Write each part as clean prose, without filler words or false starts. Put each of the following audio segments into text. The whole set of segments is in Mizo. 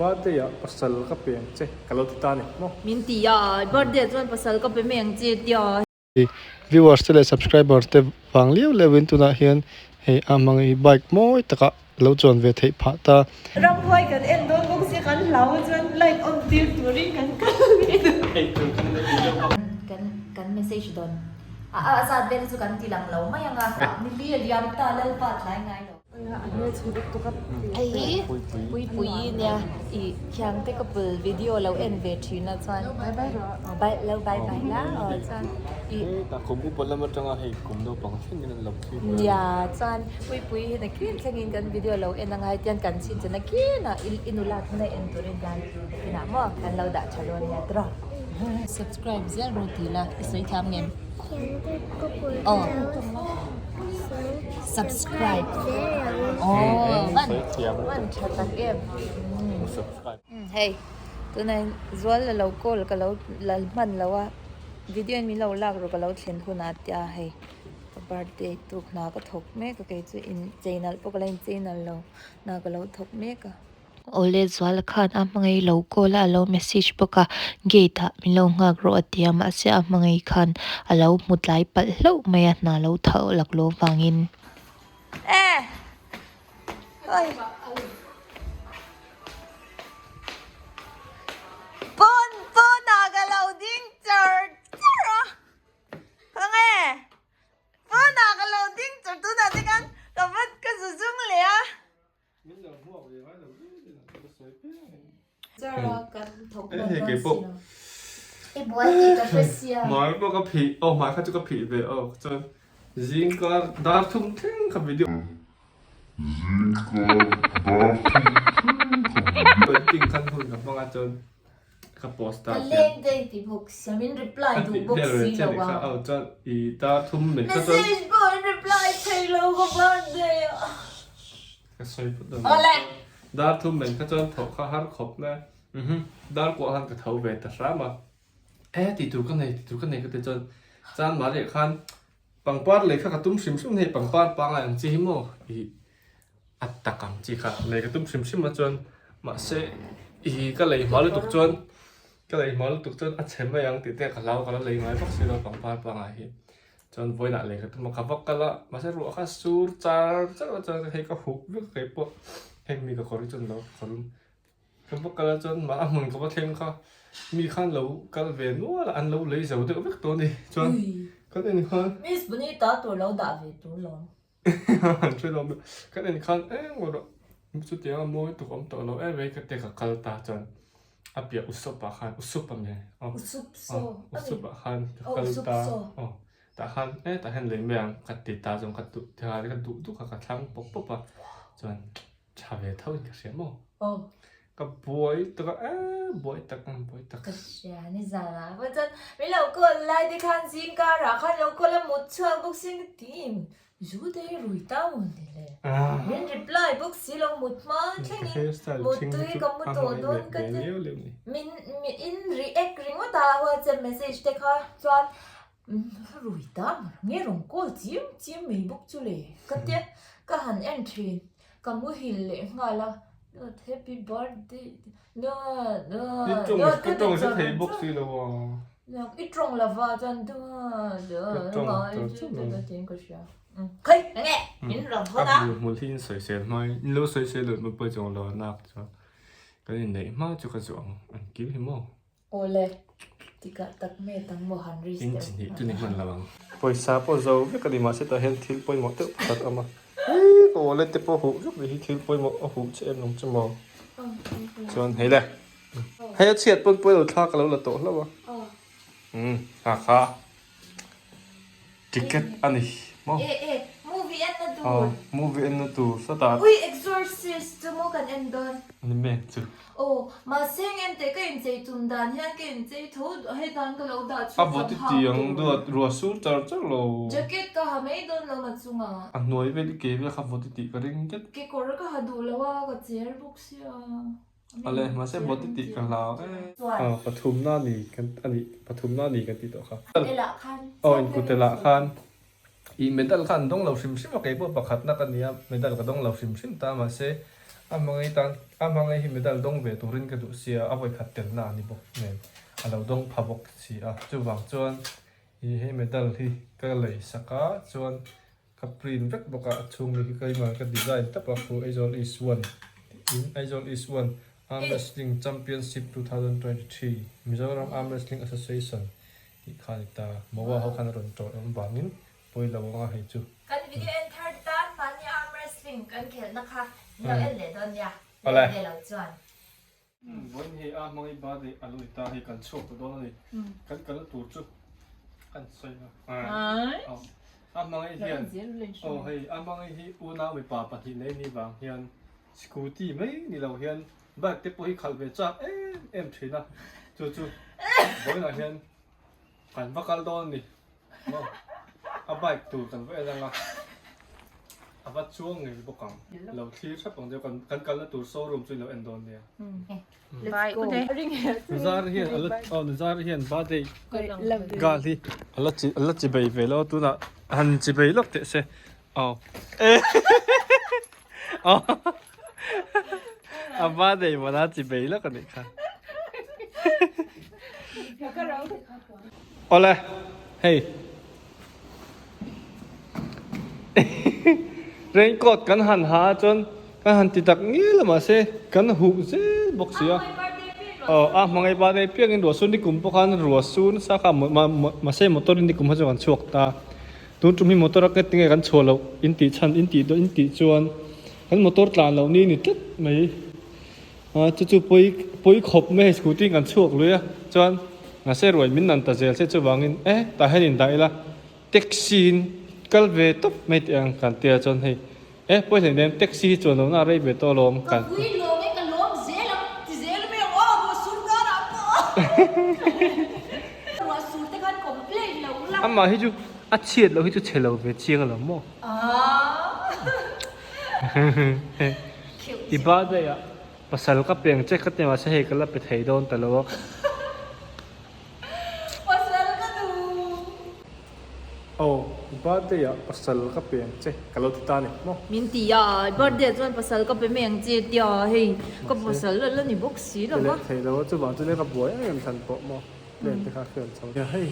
Birthday ah pasal ka pe ang che ka lo ti ta a ni maw? Min ti a, i birthday ah chuan pasal ka pe mai ang che tia. Viewers te leh subscriber te vang liau liau in tunah hian hei a hmang hi bike mawi takah lo chuan ve theih phah ta. Ramhuai kan en dawn bawk sia kan hlau a chuan light on tir turin kan kal ve dawn. Kan kan message dawn a a zat vel chu kan ti lang lo mai ang a nili a liam ta Lalpa tlai ngai lo. Hei hi Puipui nia i Khiangte couple video lo en ve thin a chuan bye lo bye bye la aw chuan i nia chuan Puipui hi nakin thlengin kan video lo en angai tian kan chhin chu nakinah i nula thuna en turin hian nakinah maw kan lo dah tha dawn nia tiraw. Subscribe zel rawh tih la i sawi thiam ngem? Aw Subscribe Aw van van tha tak em Hei tunah in zual la lo call ka lo la hman lo a video in min lo lak rawh ka lo thlen hunah tia hei ka birthday tuk hna ka thawk mek a kei chu in chei nalh pawh ka la in chei nalh lo hna ka lo thawk mek a. Awle zuala khan a hmangaih lo call a, a lo message bawk a, gate ah min lo nghak rawh a ti a, mahse a hmangaih khan a lo hmu tlai palh hlauh mai a, hna lo thauh laklawh vangin. Pawn pawnah ka lo ding char char a, khawnge pawnah ka lo ding char tunah te khan ka va ka zu zung leh a. Hmai pawh ka phih aw hmai kha chu ka phih ve aw chuan zing kar dar thum thleng kha video painting khan hun ka hmang a chuan ka post ta khian ka leng te ti bawk sia min reply duh bawk si lo a aw chuan i dar thum min kha chuan message pawh in reply thei lo ka birthday ah ka sawi phawt dawn awle dar thum min kha chuan thawh kha har khawp mai mhm dar kuah khan ka tho ve ta hram a e tih tur ka nei tih tur ka nei ka ti chuan chuan mahni ah khan pangpar lei kha ka tum hrim hrim hei pangpar pangngai ang chi hi maw i A tak ang chi kha lei ka tum hrim hrim a chuan mahse i ka lei hma lutuk chuan ka lei hma lutuk chuan a chhe mai ang tih te ka hlau ka la lei ngai vak si lo pangpar pangai hi chuan vawiinah lei ka tum a ka va kal a mahse ruah kha sur char char a chuan hei ka huh vek a keipawh heng mi ka kawr hi chuan lo kawr Ka va kal a chuan mah a hmun ka va thleng kha mi khan lo kal ve nual a an lo lei zo deuh vek tawh a ni chuan kan en khan Miss Bonita tur lo dah ve tur lawm. An hre lo kan en khan eng rawh chutiang a mawi tuk awm tawh lo em mai ka ti ka kal ta chuan a piah Usopp ah khan Usup a mi aw Usup ah khan ka kal ta aw tah khan e tah hian lei mai ang ka ti ta zawng ka duh ka duh duh kha ka thlang pawp pawp a chuan Tha ve tho in ka hria maw? Aw. Ka buai tak a eh buai tak ang buai tak. Ka hria ni zan ah pawh chuan min lo call lai te khan zing kar ah khan lo call a mut chhuak bawk si ka ti zu te hi rui ta maw ni le. Min reply bawk si lo mut hma thleng in mut tui ka mu tawh dawn ka ti min in react ringawt a whatsapp message te kha chuan rui ta maw nge rawn call chiam chiam mai bawk chu le ka tia ka han en thin. Ka muhil leh nghal a, Dawt happy birthday dawt dawt dawt ka tawng hre thei bawk si lo a. I tawng lova chuan dawt dawt dawt tiin ka hria. Khai enge min rawn hawn a. A hmul hi in sawisel hma in in lo sawisel loh hma pawh chuang lo a nak chuan kan inneih hma chu ka zuah ang an kil hi maw. Awle, tikah tak me tang maw han risk deuh. Inch hnih chu ni hman lo ang. Pawisa pawh zo vek a ni mahse tah hian thil pawimawh deuh pakhat a awm a. Hei ka wallet te pawh huh vek ni hi thil pawimawh a huh che em lo chu maw. Chuan hei le. Hei a chhiat pawn pawi lo thla ka lo la tawh hlauh a. Umm ha kha. Ticket a ni maw? E e, movie en na tur. Aw, movie en na tur sawtah. Ui, Exorcist chu maw kan en dawn? Ni mek chu. Aw, mahse eng em teh ka inchei tum dan hian ka inchei tho hei tan ka lo dah chu A vawt i ti ang duat ruah sur char char lo. Jacket ka ha mai dawn lo ma chungah. A hnuai vel i ke vel kha vawt i tih ka ring tlat. Kekawr ka ha duh lo a, ka cher bawk sia. Ale, mahse bawt i tih ka hlau e. Aw, pathumna ni kan a nih, pathumna ni kan tih tawh kha. Aw, inkutelah khan ih medal kha an dawng lo hrim hrim a, keipawh pakhatna ka nia, medal ka dawng lo hrim hrim ta, mahse. A hmangaih tan a hmangaih hi medal dawng ve turin ka duh sia a vawikhat telna a ni bawk nen a lo dawng pha bawk si a chuvang chuan ih hei medal hi ka lei sak a chuan ka print vek bawk a a chhung hi keimah ka design tawp a khu Aizawl East one tiin Aizawl East one Arm Wrestling Championship 2023 Mizoram Arm Wrestling Association tih kha a ni ta Moa ho khan a rawn tawh awm vangin pawi lo anga hei chu. Kan video en thar tan mahni arm wrestling kan khelhna kha min lo en leh dawn nia, min en ve lo chuan. Vawiin hei a hmangaih birthday a lo ni ta hei kan chhuak ta dawn a ni, kan kalna tur chu kan sawi a, a hmangaih hian aw hei a hmangaih hi unau mipa pahnih nei ni vang hian scooty mai ni lo hian bike te pawh hi khalh ve chak em em thin a, chu chu vawiinah hian Kan va kal dawn a ni maw? A bike tur kan va en ang a, a va chuang ngei bawk ang. Lo thlir hrep ang deuh kan kan kalna tur showroom chu in lo en dawn nia. Nuzar hian a la aw Nuzar hian birthday girl hi a la chi a la chi bei ve lo tunah han chi bei lawk teh se aw aw a birthday mawna chi bei lawk a nih kha. Awle hei raincoat kan han ha a chuan kan han ti tak ngial a mahse kan huh zel bawk si a aw a hmangaih ba nei piangin ruah sur nikum pawh khan ruah sur nasa kha mahse motor in nikum kha chu kan chhuak ta tun tum hi motor a tinge kan chhuah loh in tih chhan in tih in tih chuan kan motor tlan loh ni a ni tlat mai. A chu chu pawi pawi khawp mai hei scooty in kan chhuak lui a chuan mahse ruai min nan ta zel se chuvangin e tah hian in dah ila taxi in kal ve tawp mai teh ang kan tia chuan hei e pawi hlei nem taxi hi chuan lohna a rei ve tawh alawm kan Ka vui lawng e ka lawm zel ang ti zel mai ang aw ruah sur karah pawh ruah sur te khan complain lo la. Amah hi chu a chhiat loh hi chu chhe lo ve chiang alawm maw. I birthday ah pasal ka peng che ka ti mahse hei ka la pe thei dawn ta lo a. Pasal ka duh. Aw i birthday ah pasal ka peng che ka lo ti ta ni maw. Min ti a, i birthday ah chuan pasal ka pe mai ang che tia hei ka pasal la la ni bawk si lo va. Pe leh thei lo a chuvang chu ka buai em em thlan pawh maw plan te kha fian chho. Hei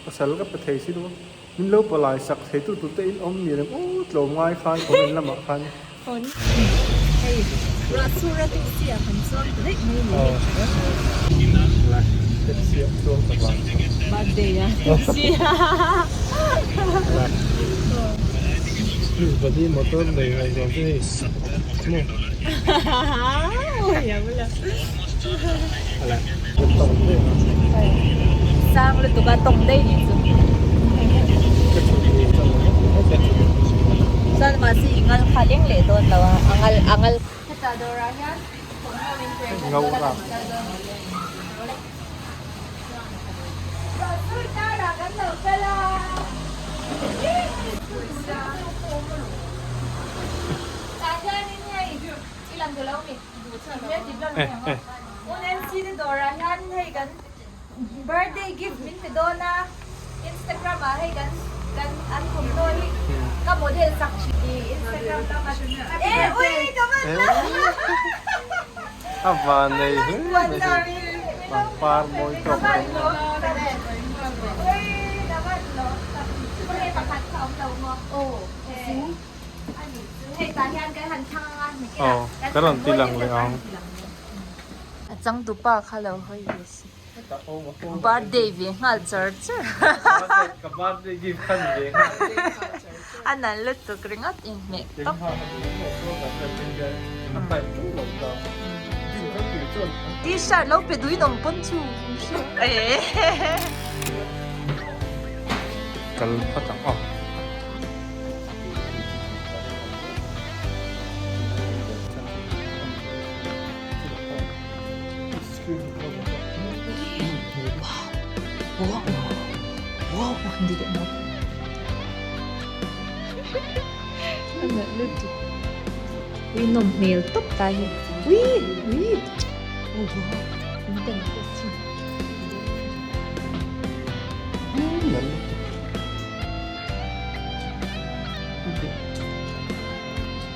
pasal ka pe thei si lo a. Min lo palai sak thei tu tur te in awm ni reng aw tlawm ngai khan comment lamah khan. Hei ruah sur a taxi ah kan chuang ta daih mai ni. Aw taxi ah chuang ta vang. Birthday a taxi. Body motor nei ngaihzawng chu hei maw. Sang lutuk a tawng daih nih chu. Chuan mahse i ngal kha leng leh dawn lo a, a ngal a ngal. Hetah dawrah hian thawmhnaw min present dawn a kan kal dawn. Birthday gift min pe dawn a Instagram ah hei kan kan an thawmhnaw hi ka model sak thin i Instagram lama e ui ka van la A van nei hle mai hei pangpar mawi tawk mai aw ka rawn ti lang leh ang. A changtupa kha lo hawi ve si. Birthday ve nghal char char. Ka birthday gift kha ni ve nghal. A nalh lutuk ringawt inhmeh tawp. T-shirt lo pe duin awm pawn chu. Kal phawt ang aw. Ui nawm hmel tawp ta hi ui ui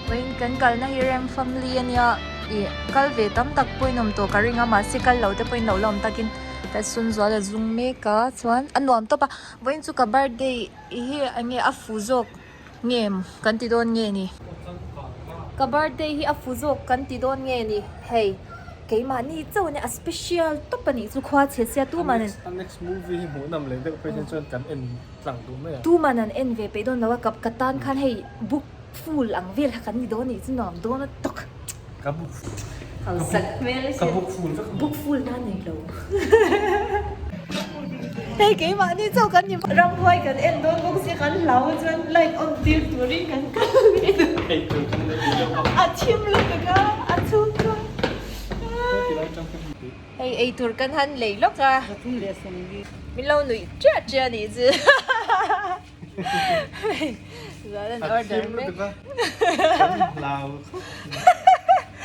Vawiin kan kalna hi Rem family a nia. Ih kal ve tam tak pawhin awm tawh ka ring a mahse kal lo te pawhin lo la awm takin ka sun zual a zum mek a chuan a nuam tawp a vawiin chu ka birthday hi eng nge a fu zawk nge kan ti dawn nge ni ka birthday hi a fu zawk kan ti dawn nge ni hei keimahni chauh ania a special tawp a nih chu khua chhe sia tuman A next movie hi hmuh nawm leh deuh phei chuan kan en tlang duh mai a. Tuman an en ve peih dawn lo a ka ka tan khan hei book full ang vel kha kan ni dawn nih chu nuam dawn a tawk. Ka book Hausak hmel ka book full vek book full na nei lo. Hei keimahni chauh kan ni ramhuai kan en dawn bawk sia kan hlau a chuan light on tir turin kan kal ve dawn. Ei tur kan nei deuh a. A thim lutuk a a chhung chuan. Hei ei tur kan han lei lawk a. Min lo nuih chiah chiah a nih chu. Zual an order mek. Kan hlau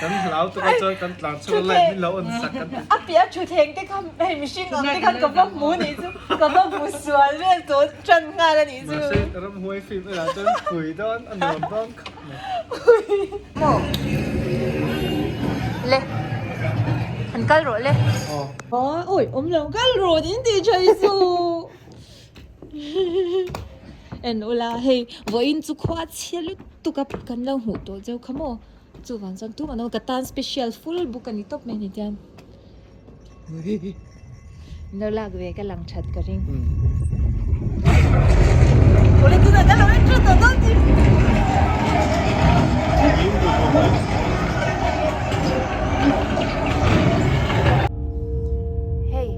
kan hlau tuk a chuan kan tlan chhuak a light min lo on sak kan ti. A piah thutthleng te kha hei mihring ang te khan ka va hmu nih chu ka va hmu sual vel tawh tan nghal a nih chu. Mahse ramhuai film elah chuan pui dawn a nuam dawn khawp mai. Maw le an kal rawh le. Aw. Awi awm lo kal rawh din tih tha i chu. En ula hei vawiin chu khua chhia lutuk a kan lo hmuh tawh cheu kha maw chuvang chuan tumah ka tan special full book a ni tawp mai a ni tiang lo lak ve ka lang that ka ring hei.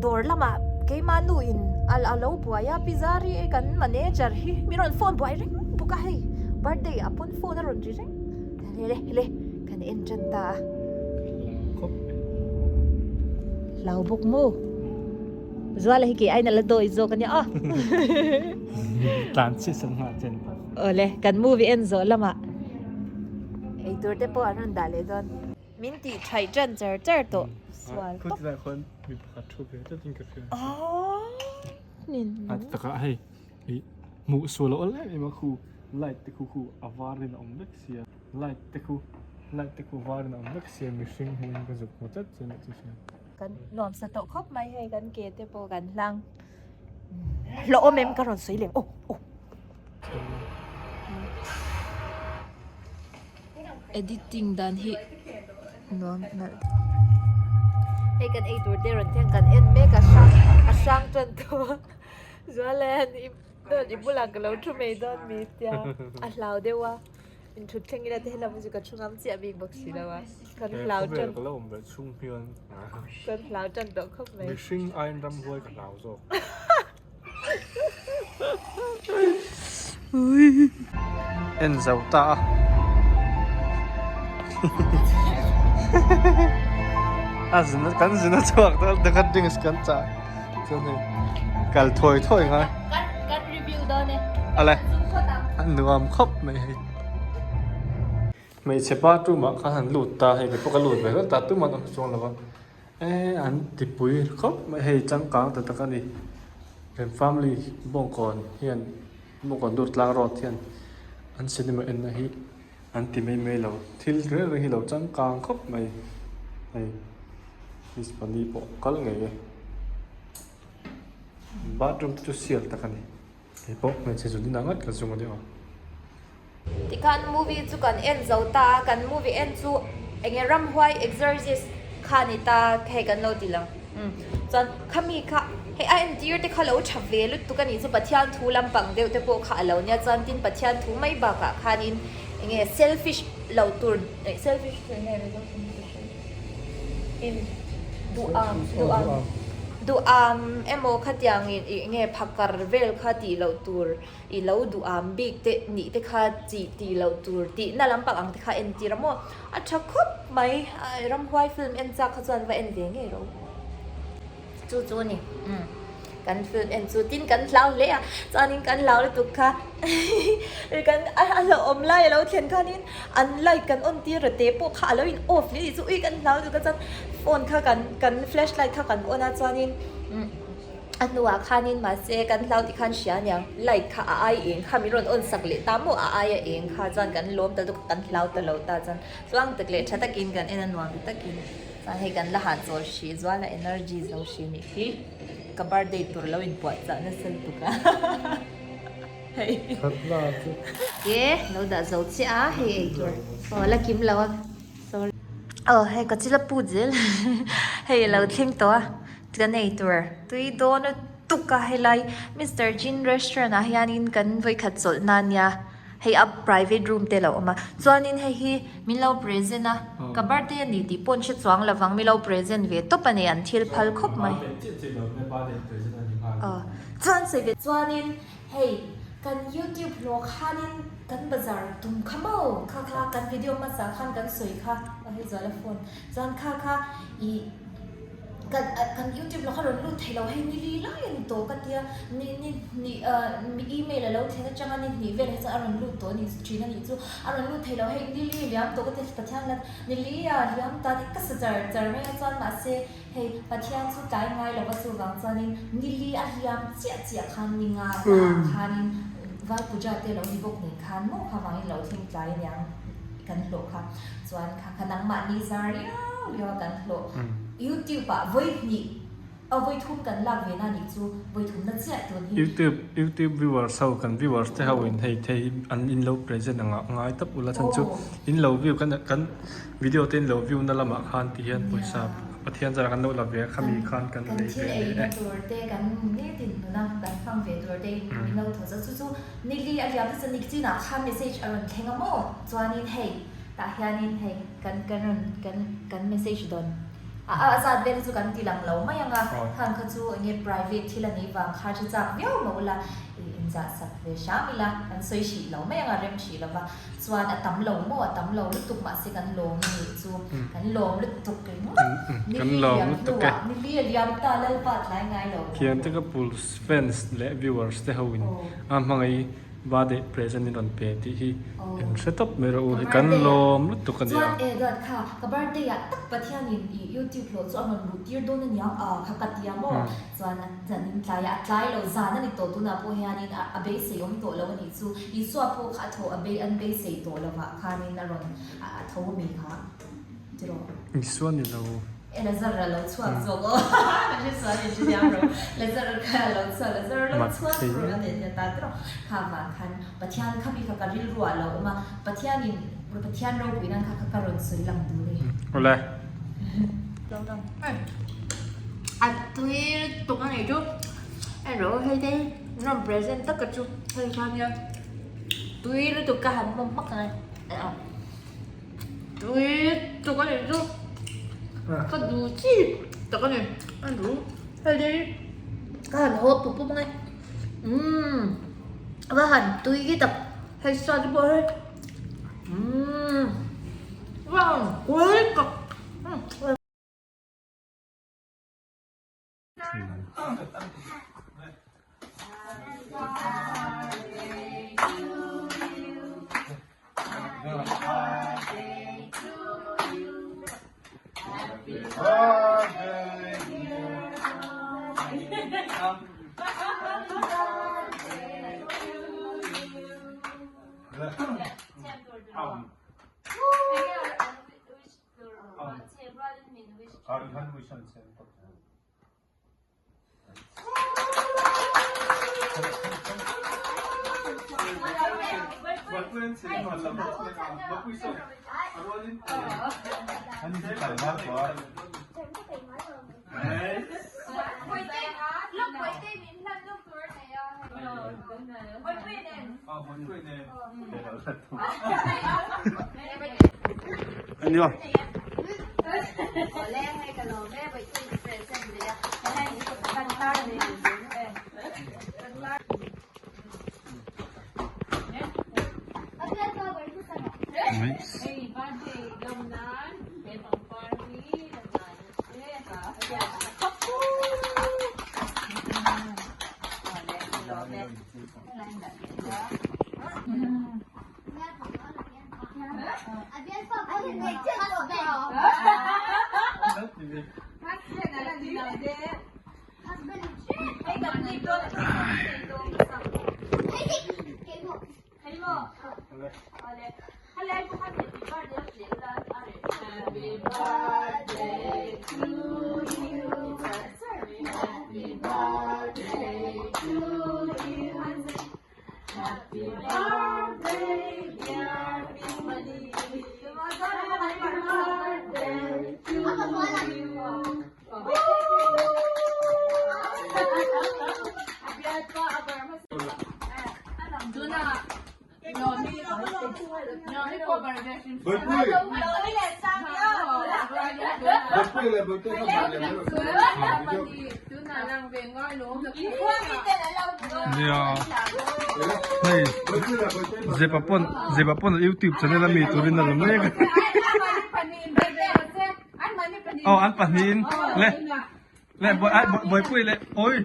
Dawr lamah keimah nu in a lo buai a, Pi Zari e kan manager hi min rawn phone buai reng bawk a hei birthday ah pawn phone a rawn ri reng le le le kan en tan ta a. Hlau bawk maw? Zuala hi kei aiin a la dawi zawk a nia aw. Tlan chiah san nghah chen pa. Awle kan movie en zawh lamah eitur te pawh an rawn dah leh dawn. Min tih thaih tan char char tawh sual tawp. Khuti lai khuan mi pakhat thu ve tlat in ka hria. Nin. A ti takah hei i hmuh sual a awl em em a khu light te khu khu a var in a awm vek sia light te khu light te khu var in a awm vek sia mihring hmuh in ka zuk hmu tlat chuan chu hria. Kan nuam sa tawh khawp mai hei kan ke te pawh kan hlang hlawh awm em ka rawn sawi leh aw aw. Editing dan hi nuam nalh hei kan ei tur te rawn thleng kan en mek a hrang a hrang tan tawh a Zuala'n i dawn i bulah ka lo thu mai dawn mi tia a hlau deuh a inthut thleng ila te helam chu ka thu ngam chiah bik bawk si lo a kan hlau tan kan hlau tan tawh khawp mai. Mihring aiin ramhuai ka hlau zawk. En zo ta a. A zin kan zin a chhuak ta ta kan drinks kan chah chuan hei kal thawi thawi ngai. Kan kan review dawn e. Ale a nuam khawp mai hei. Hmeichhe pa tumah khan han lut ta hei keipawh ka lut ve hlawt ta tumah an awm chuang lo va. E an tipui khawp mai hei changkang ta tak a ni kan family bawngkawn hian bawngkawn dur tlang road hian an cinema en na hi an ti mai mai lo thil reng reng hi lo changkang khawp mai hei miss pali pawh kal ngei e bathroom te chu sial tak a ni. Hei pawh hmeichhe zun inah ngat ka zung a ni aw. Tikhan movie chu kan en zo ta a, kan movie en chu enge ramhuai exorcist kha ni ta hei kan lo ti lang umm chuan khami kha hei a entir te kha lo tha ve lutuk a nih chu Pathian thu lampang deuh te pawh kha a lo nia chuan tin Pathian thu mai bakah khanin enge selfish lo tur selfish chu enge ni zawk in duham duham duham emaw khatiang in ih nge phakar vel kha tih loh tur i lo duham bik te nih te kha chi tih loh tur tih na lampang ang te kha entir a maw a tha khawp mai ramhuai film en chak kha chuan va en ve ngei rawh u. Chu chu a ni umm kan film en chu tin kan hlau hle a chuanin kan hlau lutuk kha kan a hlauhawm lai a lo thlen khanin an light kan on tir rawh te pawh kha a lo in off hle tih chu ui kan hlau lutuk a chuan phone kha kan kan flash light kha kan on a chuanin umm. A hnuah khanin mahse kan hlau tih khan hria aniang light kha a ai eng kha min rawn on sak leh ta maw a aia eng kha chuan kan lawm ta lutuk kan hlau ta lo ta chuan tluang tak leh tha takin kan en a nuam takin chuan hei kan la hahchawl hrih zual a energy zo hrih nih hi ka birthday tur lo inpuahchah nasa lutuk a hei ke lo dah zo chiah a hei eitur aw la kim lo a sorry aw hei ka chil a put zel hei a lo thleng tawh a. Kan ei tur tui dawn lutuk a helai Mister Jin restaurant ah hianin kan vawikhat chawlh na ania hei a private room te a lo awm a chuanin hei hi min lo present a ka birthday a ni tih pawh an hre chuang lovang min lo present ve tawp a ni an thil phal khawp mai chuan sawi ve chuanin hei kan youtube hlawh khanin kan bazar tum kha maw kha kha kan video hmasa khan kan sawi kha hei zuala phone chuan kha kha ih. Kan kan youtube lakah rawn lut thei lo hei ni li lai a ni tawh ka tia ni ni hnih ah email a lo thlen atanga ni hnih velah hi chuan a rawn lut tawh a ni thin a nih chu a rawn lut thei lo hei ni li liam tawh ka tia Pathian la ni li a liam ta tih ka sa char char mai a chuan mahse hei Pathian chu tlai ngai lova chuvang chuanin ni li a liam chiah chiah khan ni nga ah khanin Val puja te lo ni bawk nen khan maw kha vangin lo thleng tlai aniang kan hlawh kha chuan kha kha nangmahni zar liau liau a kan hlawh youtube ah vawi hnih a vawi thum kan lak ve na nih chu vawi thum na chiah tun hi. Youtube youtube viewers ho kan viewers te ho in hei thei an in lo present anga ngai tawp ula chhan chu in lo view kan kan video te in lo view na lamah khan ti hian pawisa Pathian zara kan lo la ve a khami khan kan kan lei thil ve ei leh na e. tur te kan nitin hnuna kan hmang ve tur te in lo thaw chu chu nili a liam te chuan nikchinah khan message a rawn thleng a maw chuanin hei tah hianin hei kan kan rawn kan kan message dawn a a zat vel hi chu kan ti lang lo mai ang a khang kha chu enge private thil a nih vang kha hre chak viau mah ula ih inzah sak ve hram ila kan sawi hrih lo mai ang a rem hrih lova chuan a tam lo maw a tam lo lutuk mahse kan lawm a nih chu kan lawm lutuk ringawt Kan lawm lutuk e. Nili a liam ta Lalpa tlai ngai lo. Thiante ka pulse fans leh viewers te ho in a hmangaih va deh present in rawn pe tih hi in hre tawp mai rawh u hi kan lawm lutuk a nia. Chuan e duat kha ka birthday ah tak Pathian in i youtube hlawh chu a rawn luh tir dawn a niang a kha ka tia maw chuan a zan in tlai a a tlai lo zan a ni tawh tunah pawh hianin a beisei awm tawh lo a nih chu Isua pawh kha a thaw a bei an beisei tawh lovah khanin a rawn a tho ami kha tiraw. Isua ni lo. E Lazar a lo chhuak zawk aw ka hre sual in hre thiam rawh Lazar kha a lo chhuak Lazar a lo chhuak rawh a nen hian ta tiraw kha vang khan Pathian kha mi kha ka rilru ah lo awm a Pathian in Pathian ropui nan kha kha ka rawn sawi lang duh ni. Awle. A tui lutuk a nih chu erawh hei te an rawn present tak ka chu hei kha nia tui lutuk ka han hmawm hmak ang e. Tui tuk a nih chu ka duh chi tak a ni a duh hei te hi ka han haw pup pup mai umm a va han tui khi tak hei sa te pawh hei umm a va han kual tak. Nia hei Zepa pawn Zepa pawn youtube channel ami turin a la mek aw an pahnihin le le buaipui le awi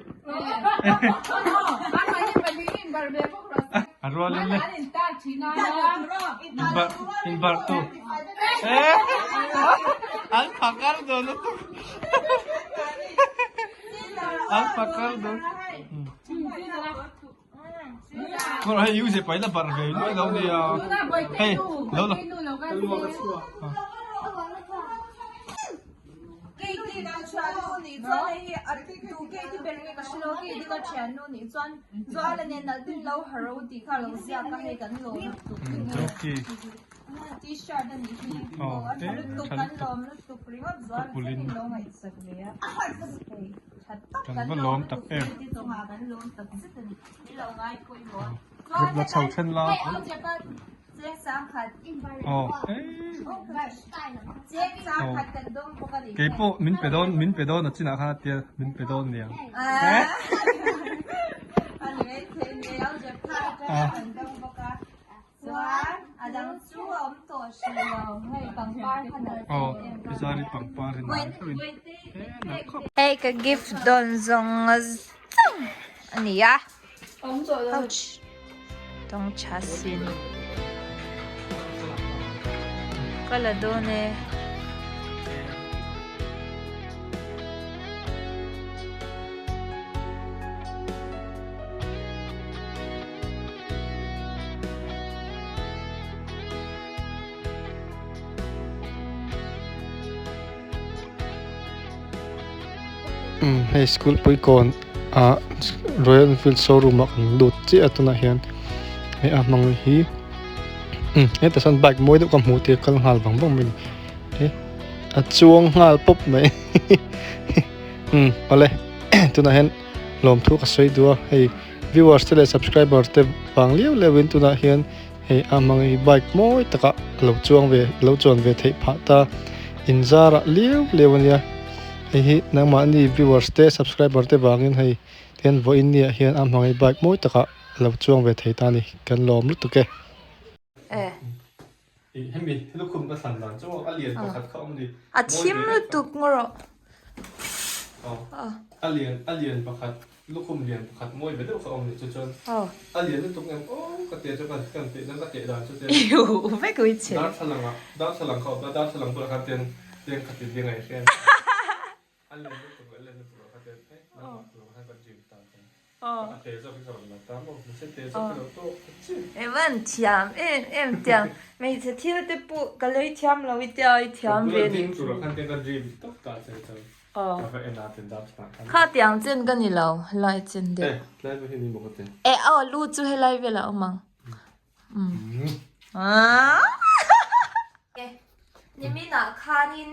a rualin le inbarh inbarh tu an phakar dawn lutuk an phakar dawn Kawr hei u zepa in a barh ve nuai lo nia hei lo la. Kan va lawm tak em. Rep la chho then la. Aw Kei pawh min pe dawn min pe dawn a chinah khan a tia min pe dawn niang. Aw Pizari pangpar hi nalh deuhin he nalh khawp. Hei ka gift dawn zawng zawng a ni a. Ouch tawng tha sin. Ka la dawn e. Umm hei school pui kawn ah Royal Enfield showroom ah kan lut chiah a tunah hian hei a hmang hi umm hetah sawn bike mawi deuh ka hmuh tir kal nghal vang vang mai a ni he a chuang nghal pawp mai umm awle tunah hian lawmthu ka sawi duh a hei viewers te leh subscriber te vang liau liau in tunah hian hei a hmang hi bike mawi takah a lo chuang ve a lo chuan ve theih phah ta inzarah liau liau ania hei hi nangmahni viewers te subscriber te vangin hei tihian vawiin ni ah hian a hmang hi bike mawi takah a lo chuang ve thei ta a ni kan lawm lutuk e. Hemi lukhum ka thlan dan chu a lian pakhat kha awm a ni. A thim lutuk ngaw rawh. A lian a lian pakhat lukhum lian pakhat mawi ve deuh kha awm a ni chu chuan a lian lutuk em aw ka tia chu kan kan teh dan ka teh dan chu tian darthlalang ah darthlalang kha awm a darthlalang bulah khan tian tian kha ti ding a i hria A len lutuk leh a len lutuk loh kha te eh nangmah tur khan ka dream ta chuan a te zawk hi ka rawn la ta maw mahse te zawk hi lo tawk ta chiah. Evan thiam em em tiang hmeichhe thil te pawh ka lei thiam lo i tia i thiam ve Ka bula ding tur ah khan te ka dream tawp ta che chuan ka va en a tin dar chhan khan. Kha tiang chen ka ni lo helai chen deuh. Eh tlai vel hi ni maw ka ti. Eh aw lu chu helai velah awm ang. Niminah khanin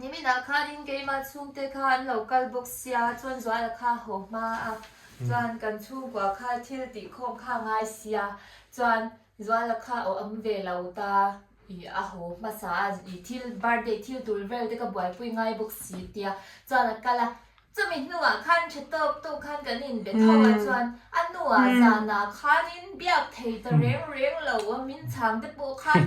Niminah khanin keimah chhungte kha an lo kal bawk sia chuan Zuala kha haw hma a chuan kan chhungkua kha thil tih khawm kha a ngai sia chuan Zuala kha aw awm ve lo ta ih a haw hmasa a ih thil birthday thil tur vel te ka buaipui ngai bawk si tia chuan a kal a Chumi hnuah khan tha tawk tawk khan kan inbe tho a chuan a nuah zanah khanin biak thei ta reng reng lo a min chhang te pawh khan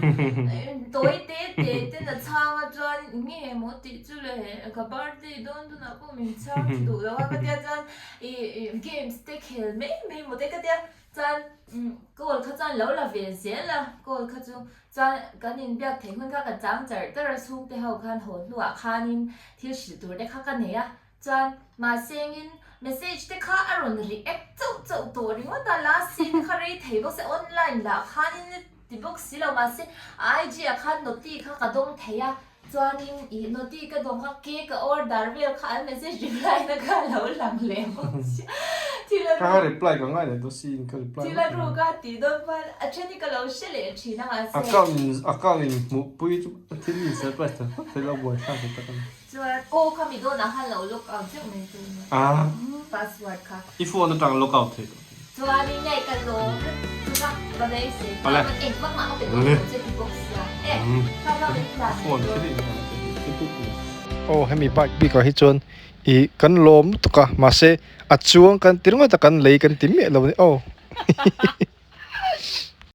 tawi te te ten a chhang a chuan nge maw tih chu le ka birthday dawn tunah pawh min chhang tha duh lo a ka tia chuan ih games te khel mai mai maw te ka tia chuan call kha chuan lo la ve zel a call kha chu Chuan kan inbiak theih hun kha ka chang char char a, chhungte ho khan haw hnuah khanin thil hrilh tur te kha ka nei a. Chuan mahse engin message te kha a rawn react chauh chauh tawh ringawt a, last scene kha rei thei bawk se online lah khanin a ti bawk si lo mahse IG ah khan noti kha ka dawng thei a, chuanin ih noti ka dawng kha cake a order vel kha an message reply na kha a lo lang leh bawk sia. Thil a Ka reply ka ngai leh dawn siin ka reply Thil a ruk a tih dawn khan a then hi ka lo hre leh thin a mahse. Account in account in hmuhpui chu thil in surprise ta phawt thei lo buaithlak ta tak a ni. Chuan aw kha mi dawnah khan lo lock out zeuh mai chu nia. Ah. Password kha. I phone atang lock out thei tawh. Chuanin nge ka lawm lutuk a va nei se. Awle. Eng vak mah ka pe dawn lo che ti bawk sia. E kha kha min hlan I phone thil in kan pe hi tuk ni. Aw hemi bike bik ah hi chuan i kan lawm lutuk a mahse a chuang kan ti ringawt a kan lei kan ti miah lo a ni aw.